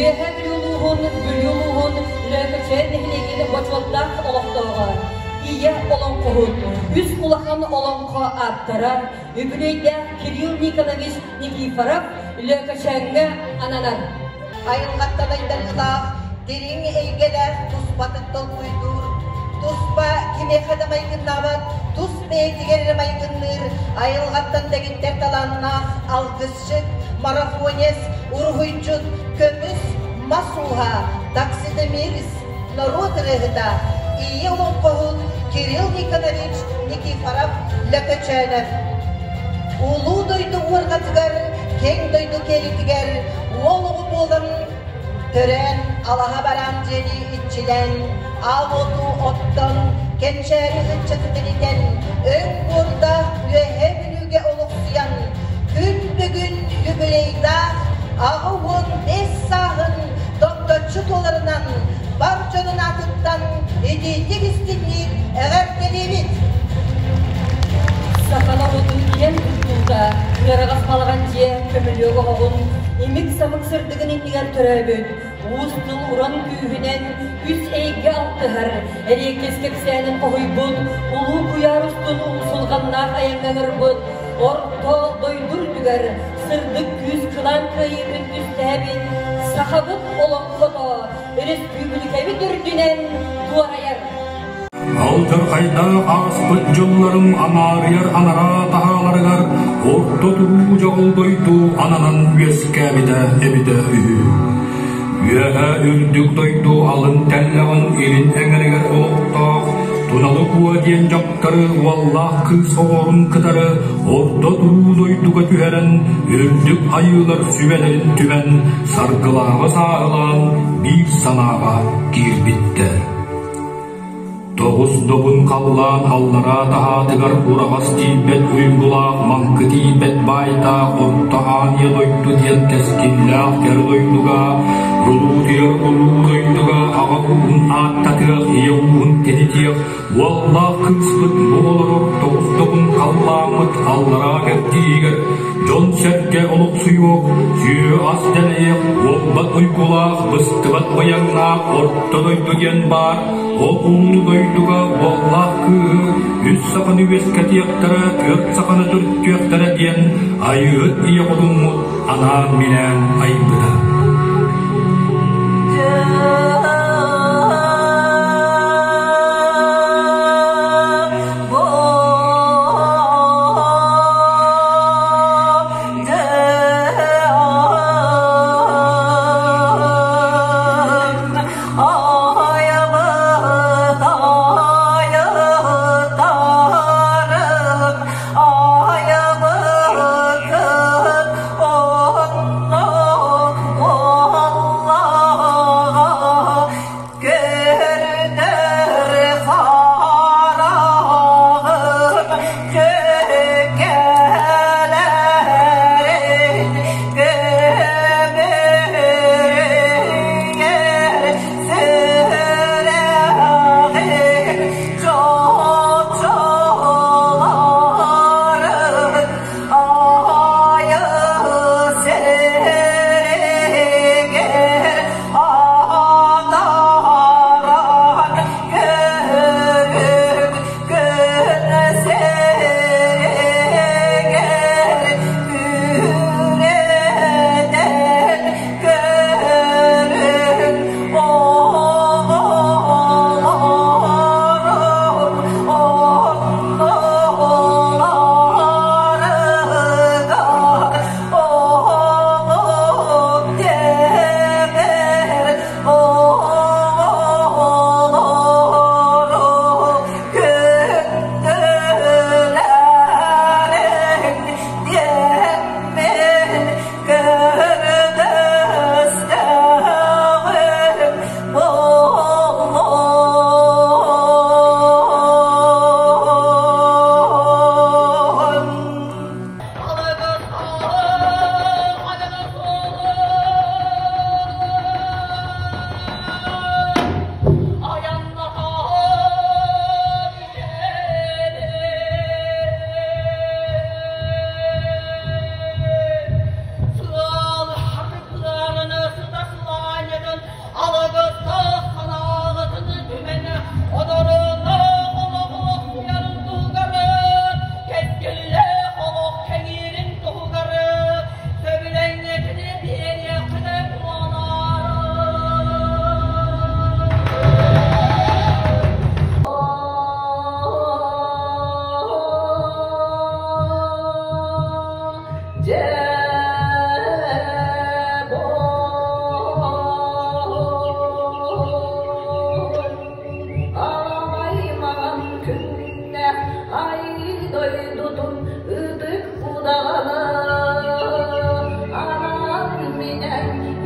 Үөһээ Бүлүү улууһун, Бүлүү улууһун Лөөкөчөөн нэһилиэгин бочуоттаах олохтооҕо, Ийэ олоҥхоһут, үс улахан олоҥхо ааптара, үбүлүөйдээх Кирилл Никонович Никифоров Лөөкөчөөҥҥө ананар. Айылҕаттан айдарыылаах, дириҥ эйгэлээх туспатын толкуйдуур, туспа кимиэхэ да майгыннаабат, тус бэйэтигэр эрэ майгынныыр, айылҕаттан дэгиттэр талааннаах алгысчыт, марафонец, уруһуйдьут, көмүс мас ууһа, таксидемирист, норуот ырыаһыта, ийэ олоҥхоһут Кирилл Никонович Никифоров Лөкөчөөнөп. Улуу дойду уорҕатыгар, киэҥ дойду киэлитигэр уол оҕо буолан төрөөн, алаһа бараан дьиэни иччилээн, аал уоту оттон, кэнчээри ыччаты тэнитэн, өҥ буордаах Үөһээ Бүлүүгэ олохсуйан, күн бүгүн юбилейдаах 85 сааһын томточчу туоларынан бар дьонун аатыттан итиитик истиҥник эҕэрдэлиибит! Саха норуотун киэн туттуута ыараҕас балаҕан дьиэ көмүлүөк оһоҕун имик-самык сырдыгын иннигэр төрөөбүт уус тыл уран күүһүнэн үс эйгэ алтыһар эриэккэс кэпсээнин хоһуйбут улуу куйаар устун умсулҕаннаах айаҥҥа ыҥырбыт орто дойду үрдүгэр сырдык күүс кылаан кыайыытын түстээбит сахабыт олоҥхото өрөспүүбүлүкэбит үрдүнэн туорайар. Алдьархайдаах ааспыт дьылларым анаарыйар анараа таһааларыгар орто туруу дьоҕул дойду ананан үөскээбитэ эбитэ үһү. Үөһэ үрдүк дойду алын тэллэҕин илин эҥэригэр олохтоох Туналы Куо диэн дьахтары уоллаах кыыс оҕолорун кытары орто туруу дойдуга түһэрэн, үрдүк айыылар сүбэлэрин түмэн, саргылааҕы сааһылаан биир санааҕа киирбиттэр. Тоҕус добун халлаан аллараа таһаатыгар ураҕас тиийбэт уйгулаах, маҥкы тиийбэт баайдаах Орто Аанньа дойду диэн кэскиллээх кэрэ дойдуга, улуутуйар улуу дойдуга аҕа ууһун ааттатыах, ийэ ууһун тэнитиэх, уоллаах кыыспыт бу олорор тоҕус добун халлааммыт аллараа кэрдииһигэр дьон-сэргэ олохсуйуох, сүөһү-ас дэлэйиэх, уолбат уйгулаах, быстыбат быйаҥнаах Орто дойду диэн баар. Ол улуу дойдуга уоллаах кыыһы үс саханы үөскэтиэхтэрэ, түөрт саханы төрүттүөхтэрэ диэн Айыыһыт ийэ хотуммут анаан-минээн айбыта.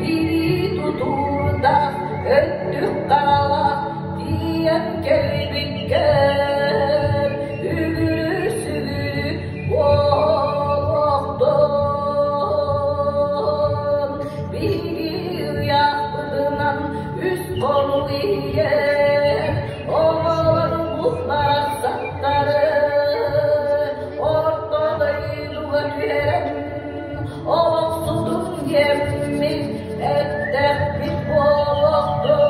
Илии тутуурдаах, өттүк харалаах тиийэн кэлбиккэр үгүрү-сүгүрү буолуохтун. Биһиги ыйаахпытынан үс хонук иһигэр оҕолорбут барахсаттары орто дойдуга түһэрэн олохсутун диэммит эттэхпит буолуохтун.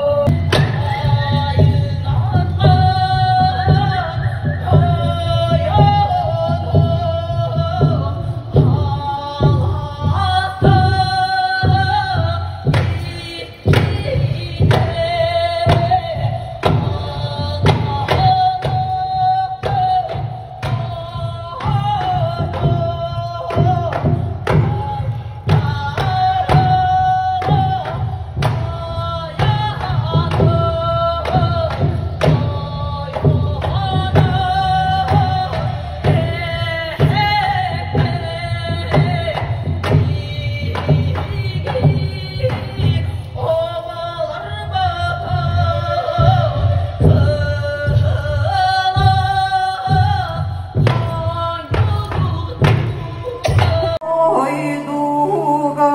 Ойдуга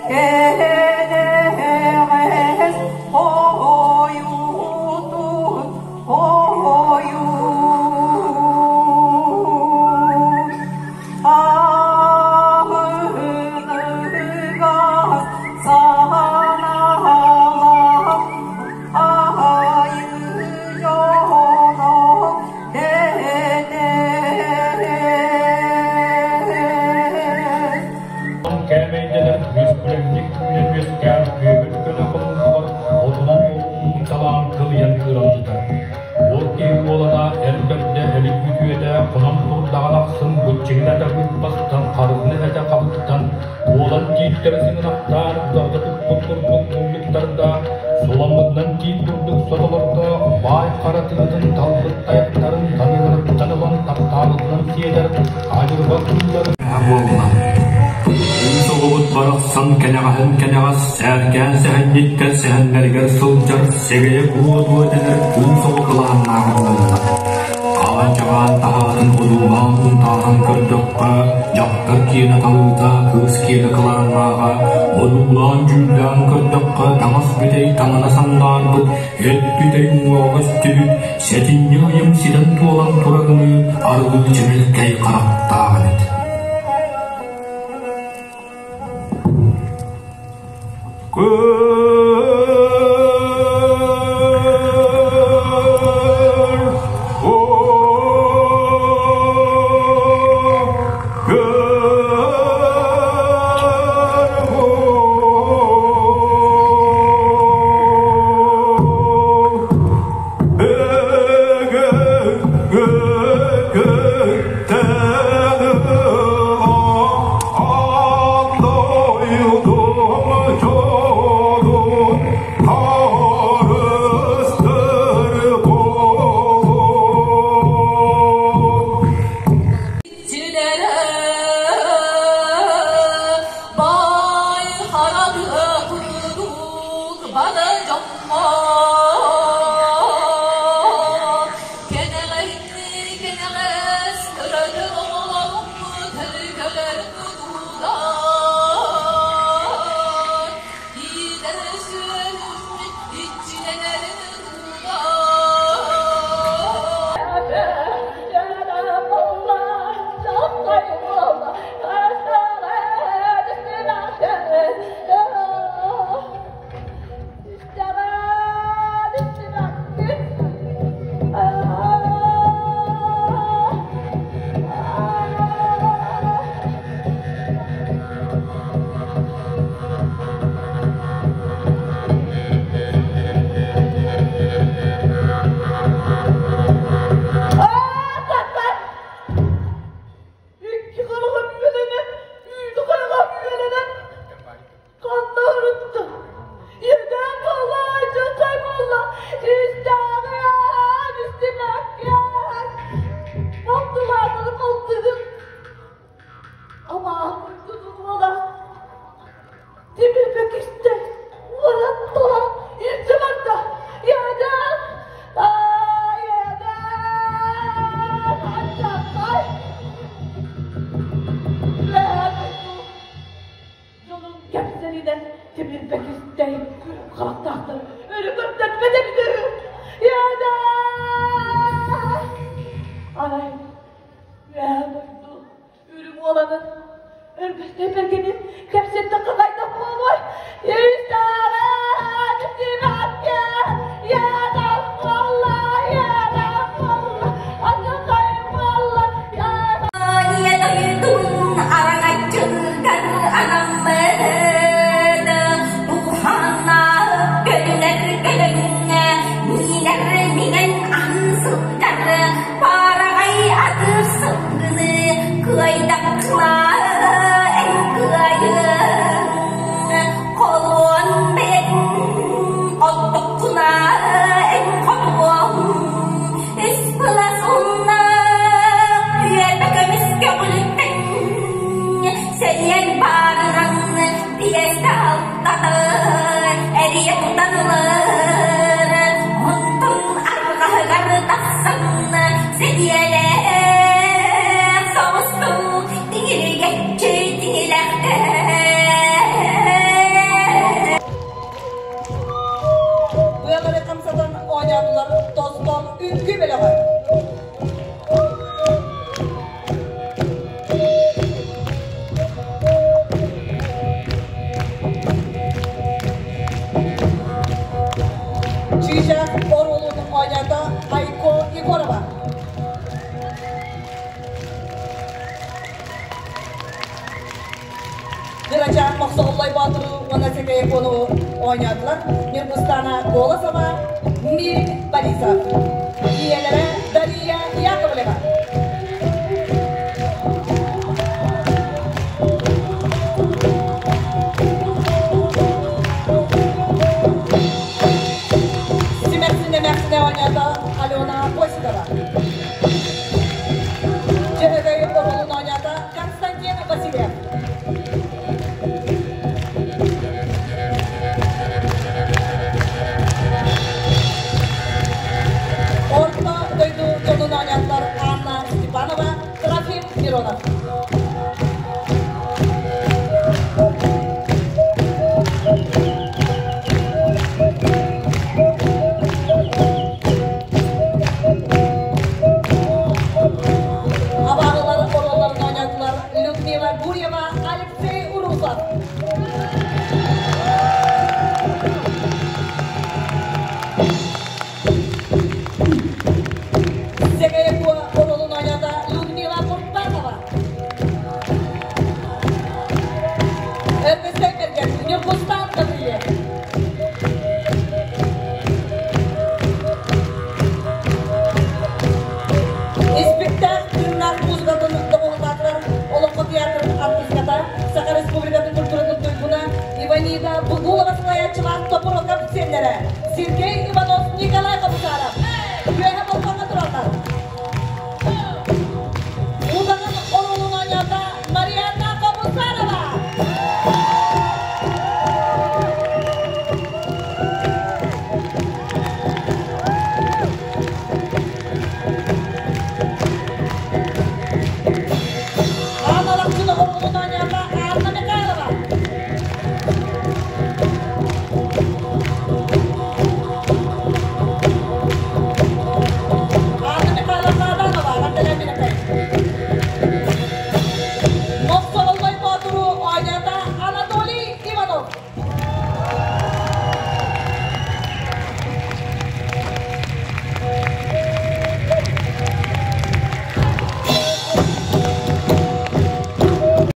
кэлэҕэй, кэлэҕэс хойутун хойут аһыныгас санаалаах айыы дэнэр. Кээмэйдэнэр үс күлүмнүк үүнэн үөскээн күөгүл көнө хонуутугар отунан уолун кылыйан кыырамньытар. Уол киһи уолана эр бэрдэ элик үтүөтэ хонон турдаҕын ахсын быччыҥын этэ быыппастан, харыһыны этэ хабыттан, уолан тииттэр сыҥынахтаан утарыта туппут курдук муннуктардаах, суламмытынан тиит курдук сотолордоох, баай хара тыатын талбыт тайахтарын таныарыттан ылан таптаабытынан сиэтэр адьырҕа кыыллары буолла. Кыыс оҕобут барахсан кэнэҕэһин кэнэҕэс сээркээн сэһэнньиттэр сэһэннэригэр сылдьар сэгэйэ куо-дуо дэнэр кыыс оҕо кылааннааҕа буолла. Хаан-чаҕаан таһаатын одуулаан унтааһан көрдөххө, дьахтар киэнэ талыыта, кыыс киэнэ кылааннааҕа, одуулаан дьүүллээн көрдөххө, таҥас бүтэй таҥана сандаарбыт, эт бүтэй уҥуоҕа көстүбүт, сэтинньи ыйым ситэн туолан турарыныы арылыы чэмэлкэй харахтаах эбит. Баай харабы курдук бары дьоммо кэнэҕэһинни кэнэҕэс көрөтөн оҕолоруммут өлгөлөрүн тутуулар иитэр сүөһүммүт иччилэнэрин туулар. Тимир Бэкистэй күрүм харахтаахтар өрө көрдөрбөт эбитэ үһү. Яда! Арай үөһэ дойду үрүҥ уоланын Өргөстөй Бэргэнин кэпсэттэххэ хайдах буолуой? Ийэ дойдун араҥаччытыгар анаммыт Ухааннаах көлүнэр көлөҥҥө миинэр миҥэн аһыы сылдьар Баараҕай атыыр сылгыны кыайдаххына эн кыайыаҥ Холуон бэйэтин оттоххуна эн хотуоҥ Үс былас унна үөмэ көмүс көҕүлүттэн Сэниэн баарынан биэстэ алтата эрийэ тутан ылар Онтон арҕаһыгар тахсан сэниэлээх соҕустук тиҥиригэччи тиҥилэхтэр. Быалары хамсатан оонньоотулар тостон үҥкүү бөлөҕө. Чыычаах оруолун оонньоото Айко Егорова. Кырачаан Мохсоҕоллой Боотуру уонна Сэкэйэ Куону оонньоотулар Ньургустаана Голосова, Мир Борисов. Ийэлэрэ Дария Яковлева. Симэхсин эмээхсинэ оонньоото Алена Осипова. Дьөһөгөй оҕолун оонньоото Константин Васильев. Орто дойду дьонун оонньоотулар Анна Степанова, Трофим Миронов. Абаҕалар оруолларын оонньоотулар Людмила Гурьева, Алексей Урусов. Сэгэйэ оруолун оонньоото Людмила Куртанова. Өргөстөй Бэргэн, Ньургустан Гаврильев. Испиктээх тыыннаах музыкатын доҕуһуллаатылар Олоҥхо театрын артыыската, Саха Республикатын культуратын туйгуна Иванида Бугулова салайааччылаах Топуроков сиэннэрэ Сергей Иванов, Николай Хобусаров үөһэ болҕомто тураллар. Удаҕан оруолун оонньоото Марианна Хобусарова. Аан Алахчын оруолун оонньоото Анна Михайлова. Анна Михайловна Адамова, Антонина Михайловна.